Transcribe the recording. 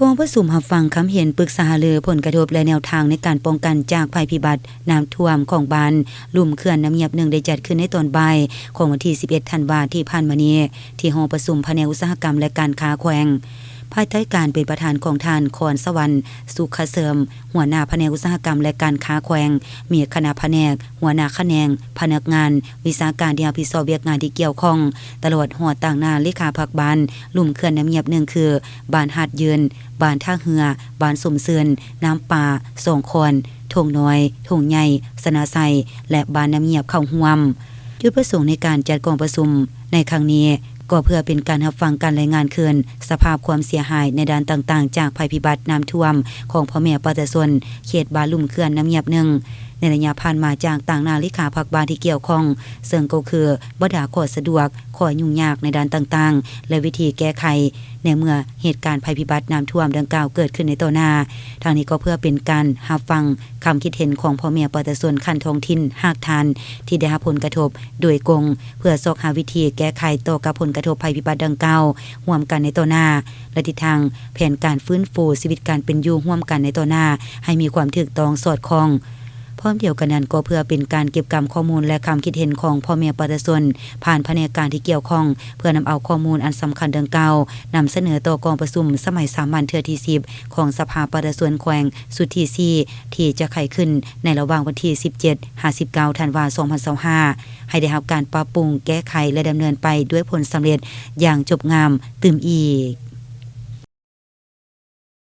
ກອງປະຊຸມຮັບຟັງຄຳເຫັນປຶກສາຫາລືຜົນກະທົບ ແລະ ແນວທາງໃນການປ້ອງກັນຈາກໄພພິບັດນ້ຳຖ້ວມຂອງບ້ານລຸ່ມເຂື່ອນນ້ຳງຽບໜຶ່ງ ໄດ້ຈັດຂຶ້ນໃນຕອນບ່າຍຂອງວັນທີສິບເອັດ ທັນວາ ທີ່ຜ່ານມານີ້ ທີ່ຫໍປະຊຸມພະແນກອຸດສາຫະກຳ ແລະ ການຄ້າແຂວງ ພາຍໃຕ້ການເປັນປະທານຂອງທ່ານ ຄອນສະຫວັນ ສຸຂະເສີມ ຫົວໜ້າພະແນກອຸດສາຫະກຳ ແລະ ການຄ້າແຂວງ, ມີຄະນະພະແນກ, ຫົວໜ້າຂະແໜງ, ພະນັກງານ, ວິຊາການທີ່ຮັບຜິດຊອບວຽກງານທີ່ກ່ຽວຂ້ອງ, ຕະຫຼອດຮອດຕາງໜ້າເລຂາພັກບ້ານລຸ່ມເຂື່ອນນ້ຳງຽບໜຶ່ງ ຄື ບ້ານຫາດຢືນ, ບ້ານທ່າເຮືອ, ບ້ານຊົມຊື່ນ, ນ້ຳປາ, ສອງຄອນ, ທົ່ງນ້ອຍ, ທົ່ງໃຫຍ່, ຊະນະໄຊ ແລະ ບ້ານນ້ຳງຽບເຂົ້າຮ່ວມ. ຈຸດປະສົງໃນການຈັດກອງປະຊຸມໃນຄັ້ງນີ້ ກໍເພື່ອເປັນການຮັບຟັງການລາຍງານຄືນສະພາບຄວາມເສຍຫາຍໃນດ້ານຕ່າງໆ ຈາກໄພພິບັດນ້ຳຖ້ວມຂອງພໍ່ແມ່ປະຊາຊົນເຂດບ້ານລຸ່ມເຂື່ອນນ້ຳງຽບໜຶ່ງ ໃນໄລຍະຜ່ານມາຈາກຕາງໜ້າເລຂາພັກບ້ານທີ່ກ່ຽວຂ້ອງ, ເຊິ່ງກໍຄືບັນດາຂໍ້ສະດວກ, ຂໍ້ຫຍຸ້ງຍາກໃນດ້ານຕ່າງໆ ແລະ ວິທີແກ້ໄຂ ໃນເມື່ອເຫດການໄພພິບັດນ້ຳຖ້ວມດັ່ງກ່າວເກີດຂຶ້ນໃນຕໍ່ໜ້າ. ທັງນີ້ກໍເພື່ອເປັນການຮັບຟັງຄຳຄິດເຫັນຂອງພໍ່ແມ່ປະຊາຊົນຂັ້ນທ້ອງຖິ່ນຮາກຖານທີ່ໄດ້ຮັບຜົນກະທົບໂດຍກົງ ເພື່ອຊອກຫາວິທີແກ້ໄຂຕໍ່ກັບຜົນກະທົບໄພພິບັດດັ່ງກ່າວຮ່ວມກັນໃນຕໍ່ໜ້າ ແລະ ທິດທາງແຜນການຟື້ນຟູຊີວິດການເປັນຢູ່ຮ່ວມກັນໃນຕໍ່ໜ້າໃຫ້ມີຄວາມຖືກຕ້ອງສອດຄ່ອງ. ພ້ອມດຽວກັນນັ້ນ ກໍເພື່ອເປັນການເກັບກຳຂໍ້ມູນ ແລະ ຄຳຄິດເຫັນຂອງພໍ່ແມ່ປະຊາຊົນ ຜ່ານພະແນກການທີ່ກ່ຽວຂ້ອງ ເພື່ອນຳເອົາຂໍ້ມູນອັນສຳຄັນດັ່ງກ່າວ ນຳສະເໜີຕໍ່ກອງປະຊຸມສະໄໝສາມັນເທື່ອທີສິບ ຂອງສະພາປະຊາຊົນແຂວງຊຸດທີສີ່ ທີ່ຈະໄຂຂຶ້ນໃນລະຫວ່າງວັນທີສິບເຈັດ ຫາ ສິບເກົ້າ ທັນວາ ສອງພັນຊາວຫ້າ ໃຫ້ໄດ້ຮັບການປັບປຸງແກ້ໄຂ ແລະ ດຳເນີນໄປດ້ວຍຜົນສຳເລັດຢ່າງຈົບງາມຕື່ມອີກ.